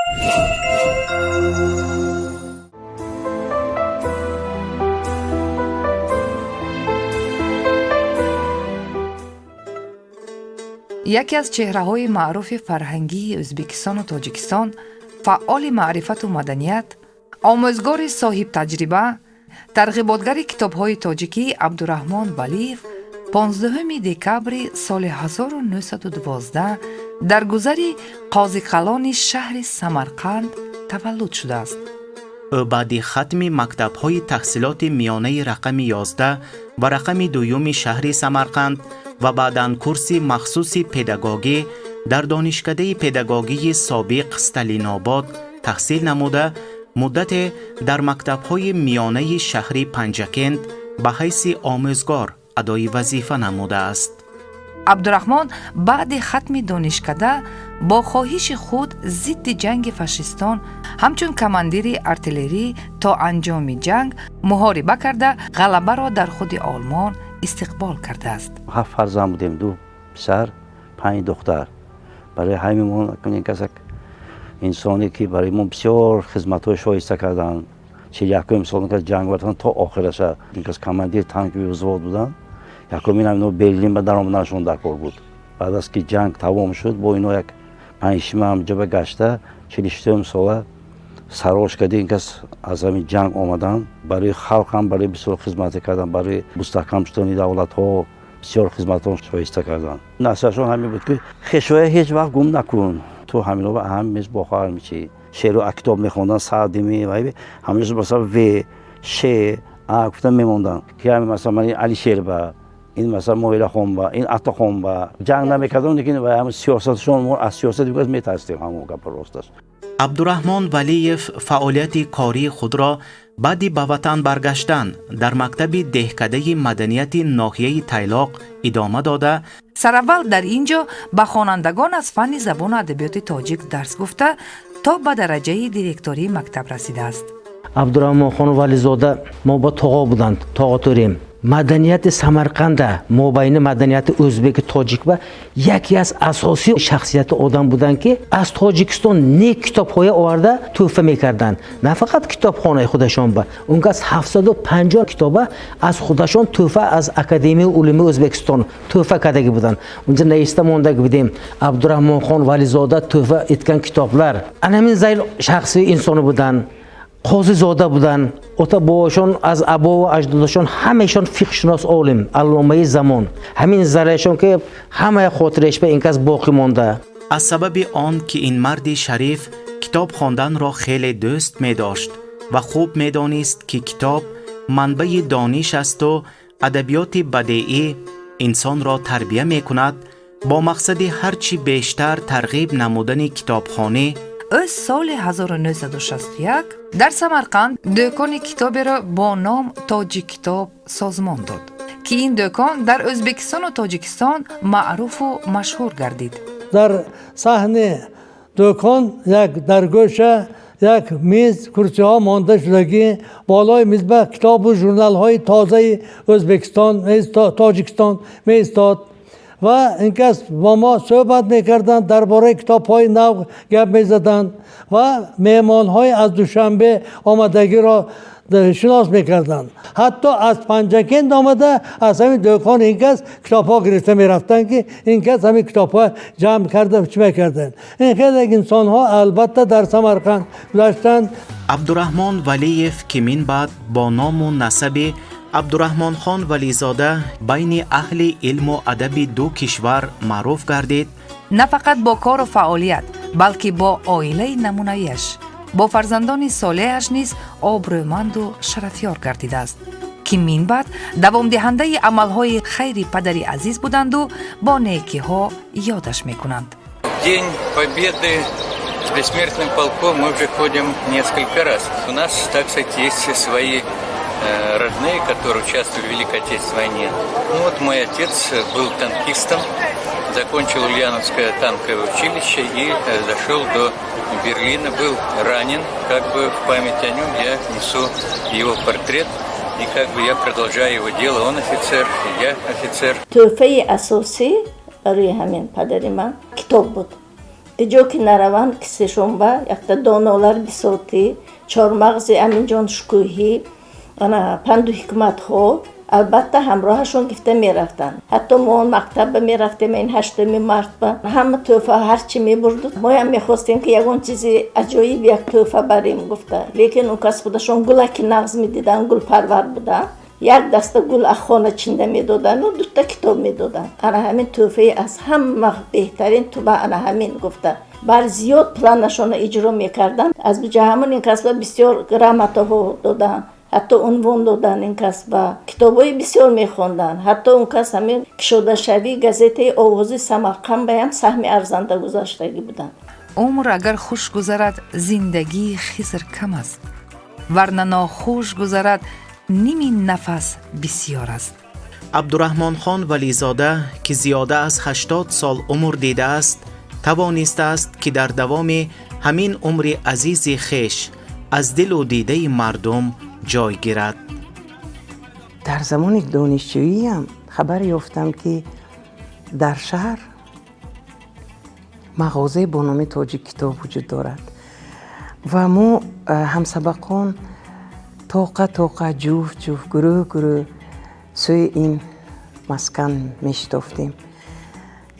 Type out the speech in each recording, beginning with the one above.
Яке аз чеҳраҳои маъруфи фарҳангии Ӯзбекистону Тоҷикистон, фаъоли маърифату маданият, омӯзгори соҳибтаҷриба, тарғиботгари китобҳои тоҷикӣ Абдураҳмон Валиев 15 декабри соли 1912 дар гузари Қозиқалони шаҳри Самарқанд таваллуд шудааст. Ӯ баъди хатми мактабҳои таҳсилоти миёнаи рақами 11 ва рақами дуюми шаҳри Самарқанд ва баъдан курси махсуси педагогӣ дар Донишкадаи педагогии собиқ Сталинобод таҳсил намуда, муддате дар мактабҳои миёнаи шаҳри Панҷакент ба ҳайси омӯзгор адои вазифа намудааст. Абдураҳмон баъди хатми донишкада бо хоҳиши худ зидди ҷанги фашистон ҳамчун командири артиллерӣ то анҷоми ҷанг муҳориба карда, ғалабаро дар худи Олмон истиқбол кардааст. Ҳафт фарзанд будем: ду писар, панҷ духтар. Барои ҳамин кас инсоне, ки барои мо бисёр хизматҳои шоиста карданд. 41-уми сол кас ҷанг бартан то охираша кас командир танковый взвод буданд. Якумин ҳам ино Берлин ба даромаданашон дар кор буд. Баъд аз ки ҷанг тамом шуд, бо ино як панҷшима ҳамҷоба гашта, 46-уми сола сарош карди ин кас аз ҳамин ҷанг омаданд. Барои халқ ҳам барои бисёр хизмате карданд, барои мустаҳкам шудани давлатҳо бисёр хизматҳо шоиста карданд. Насиҳатшон ҳамин буд, ки хешоя ҳеҷ вақт гум накун, ту ҳамино ҳам мез бохоҳар мечи. Шеъру китоб мехонданд, Саъдими ҳамаҷо, масалан, в ше а гуфта мемонданд, ки ҳамин, масалан, ман Алишерба, ин, масалан, Моилахонба, ин Атохонба. Ҷанг намекардам, лекин сиёсатшон, мо аз сиёсати метарсидем, ҳамон гапа росташ. Абдураҳмон Валиев фаъолияти кории худро баъди ба ватан баргаштан дар мактаби деҳкадаи маданияти ноҳияи Тайлоқ идома дода, Сараввал дар ин ҷо ба хонандагон аз фанни забону адабиёти тоҷик дарс гуфта, то ба дараҷаи директории мактаб расидааст. Абдураҳмонхон Вализода мо ба тоғо буданд, тоғотурем. Маданияти Самарқанда, мобайни маданияти ӯзбеки тоҷик ба яке аз асосии шахсияти одам буданд, ки аз Тоҷикистон не китобҳое оварда тӯҳфа мекарданд, на фақат китобхонаи худашон ба он кас 750 китоба аз худашон тӯҳфа аз Академияи улуми Ӯзбекистон тӯҳфа кардагӣ буданд. Унҷа нависта мондаги будем: Абдураҳмонхон Вализода тӯҳфа этган китоблар. Ана ҳамин зайл шахси инсони буданд. Қозизода буданд. Ота бобошон аз абову аҷдодашон ҳамаашон фиқҳшинос олим, алломаи замон. Ҳамин зарашон, ки ҳамаи хотирааш ба ин кас боқӣ монда. Аз сабаби он ки ин марди шариф китоб хонданро хеле дӯст медошт ва хуб медонист, ки китоб манбаи дониш асту адабиёти бадеӣ инсонро тарбия мекунад, бо мақсади ҳар чӣ бештар тарғиб намудани китобхонӣ Ӯ соли 1961 дар Самарқанд дӯкони китоберо бо ном «Тоҷиккитоб» созмон дод, ки ин дӯкон дар Ӯзбекистону Тоҷикистон маъруфу машҳур гардид. Дар саҳни дӯкон як дар гӯша як миз, курсиҳо монда шудагӣ, болои миз ба китобу журналҳои тозаи Ӯзбекистон, Тоҷикистон меистод ва ин кас бо мо суҳбат мекарданд, дар бораи китобҳои нав гап мезаданд ва меҳмонҳои аз Душанбе омадагиро шинос мекарданд. Ҳатто аз Панҷакент омада, аз ҳамин дӯкони ин кас китобҳо гирифта мерафтанд, ки ин кас ҳамин китобҳо ҷамъ карда чӣ мекарданд. Ин хеле инсонҳо албатта дар Самарқанд гузаштанд. Абдураҳмон Валиев, ки минбаъд бо ному насаби Абдураҳмонхон Вализода байни аҳли илму адаби ду кишвар маъруф гардид, на фақат бо кору фаъолият, балки бо оилаи намунавиаш, бо фарзандони солеҳаш низ обрӯманду шарафёр гардидааст, ки минбаъд давомдиҳандаи амалҳои хайри падари азиз буданду бо некиҳо ёдаш мекунанд. День Победы с Бессмертным полком мы уже ходим несколько раз. У нас, так сказать, есть свои родные, которые участвовали в Великой Отечественной войне. Ну вот мой отец был танкистом, закончил Ульяновское танковое училище и дошел до Берлина, был ранен. Как бы в память о нем я несу его портрет. И как бы я продолжаю его дело. Он офицер, я офицер. Тӯҳфаи асосӣ барои ҳамин падари ман китоб буд. Куҷо ки нараванд, кисешон ба якта донолар бисотӣ, чормағзи Аминҷон Шукӯҳӣ, ана панду ҳикматҳо албатта ҳамроҳашон гирифта мерафтанд. Ҳатто мо он мактабба мерафтем, ин 8-ми мартба ҳама тӯҳфа ҳарчи мебурду, моям мехостем, ки ягон чизи аҷоиб, як тӯҳфа барем гуфта. Лекин он кас худашон гулаки нағз медиданд, гулпарвар буданд, як даста гул аз хона чинда медодану дута китоб медоданд. Ана ҳамин тӯҳфаи аз ҳама беҳтарин туба ана ҳамин гуфта, бар зиёд планашонро иҷро мекарданд. Аз ҳамон ин касба бисёр грамотаҳо доданд, ҳатто унвон доданд. Ин кас ба китобҳои бисёр мехонданд. Ҳатто он кас ҳамин кушодашавии газетаи «Овози Самарқанд» баям саҳми арзанда гузаштагӣ буданд. Умр агар хуш гузарад, зиндагии Хизр кам аст, варна нохуш гузарад, ними нафас бисьёр аст. Абдураҳмонхон Вализода, ки зиёда аз 80 сол умр дидааст, тавонистааст, ки дар давоми ҳамин умри азизи хеш аз дилу дидаи мардум ҷой гирад. Дар замони донишҷӯиям хабар ёфтам, ки дар шаҳр мағозае бо номи «Тоҷик китоб» вуҷуд дорад ва мо, ҳамсабақон, тоқа тоқа, ҷуфт ҷуфт, гурӯҳ гурӯҳ сӯи ин маскан мешитофтем.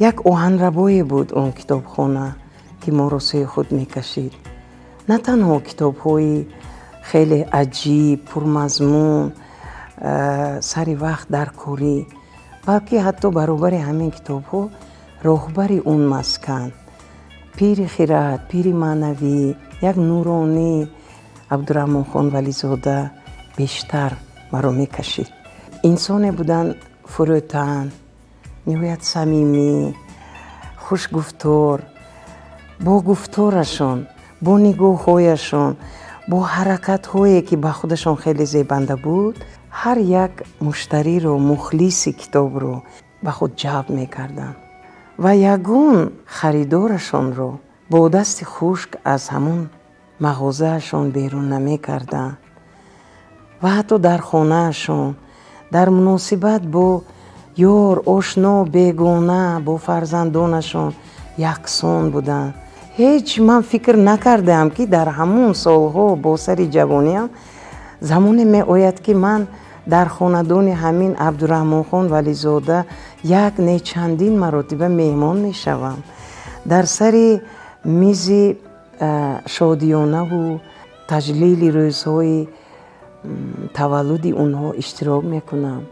Як оҳанрабое буд он китобхона, ки моро сӯи худ мекашид. На танҳо китобҳои хеле аҷиб, пурмазмун, сари вақт даркорӣ, балки ҳатто баробари ҳамин китобҳо роҳбари он маскан, пири хирад, пири маънавӣ, як нуронӣ Абдураҳмонхон Вализода бештар маро мекашид. Инсоне буданд фурӯтан, ниҳоят самимӣ, хушгуфтор. Бо гуфторашон, бо нигоҳҳояшон, бо ҳаракатҳое, ки ба худашон хеле зебанда буд, ҳар як муштариро, мухлиси китобро ба худ ҷалб мекарданд ва ягон харидорашонро бо дасти хушк аз ҳамон мағозаашон берун намекарданд. Ва ҳатто дар хонаашон, дар муносибат бо ёр, ошно, бегона, бо фарзандонашон яксон буданд. Ҳеҷ ман фикр накардаам, ки дар ҳамон солҳо бо сари ҷавониам замоне меояд, ки ман дар хонадони ҳамин Абдураҳмонхон Вализода як не, чандин маротиба меҳмон мешавам, дар сари мизи шодиёнаву таҷлили рӯзҳои таваллуди онҳо иштирок мекунам,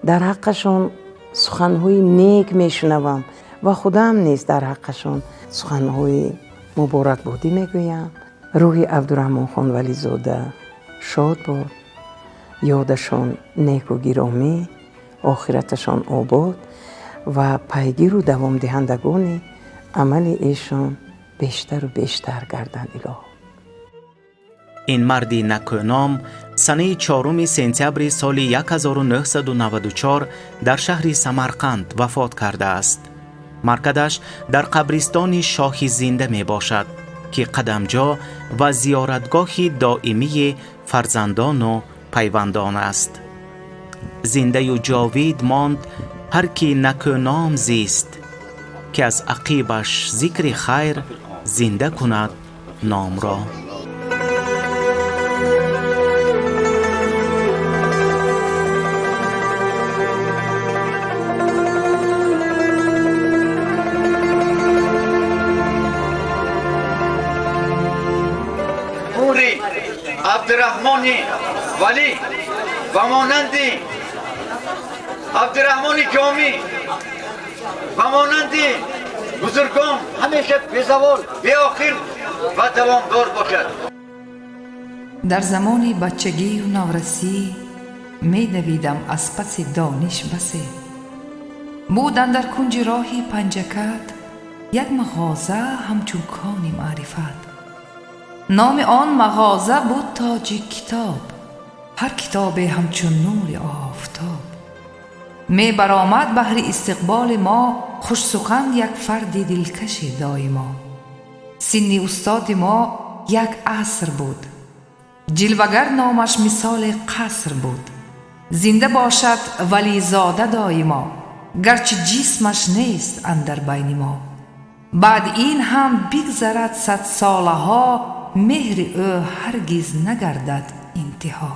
дар ҳаққашон суханҳои нек мешунавам ва худам низ дар ҳаққашон суханҳои муборакбодӣ мегӯям. Рӯҳи Абдураҳмонхон Вализода шод бод, ёдашон неку гиромӣ, охираташон обод ва пайгиру давомдиҳандагони амали эшон бештару бештар гарданд, илоҳ. Ин марди накӯном санаи 4 сентябри соли 1994 дар шаҳри Самарқанд вафот кардааст. Маркадаш дар қабристони Шоҳи Зинда мебошад, ки қадамҷо ва зиёратгоҳи доимии фарзандону пайвандон аст. Зиндаю ҷовид монд ҳар ки накӯном зист, ки аз ақибаш зикри хайр зинда кунад номро. Умри Абдураҳмони Валӣ ва монанди Абдураҳмони Ҷомӣ ва монанди бузургон ҳамеша безавол, беохир ва давомдор бошад. Дар замони бачагию наврасӣ медавидам аз паси дониш басе. Буд андар кунҷи роҳи Панҷакат як мағоза ҳамчун кони маърифат. Номи он мағоза буд «Тоҷик китоб». Ҳар китобе ҳамчун нури офтоб мебаромад баҳри истиқболи мо хушсухан як фарди дилкаши доимо. Синни устоди мо як аср буд, ҷилвагар номаш мисоли қаср буд. Зинда бошад Вализода доимо, гарчи ҷисмаш нест андар байни мо. Баъд ин ҳам бигзарад садсолаҳо, меҳри ӯ ҳаргиз нагардад интиҳо.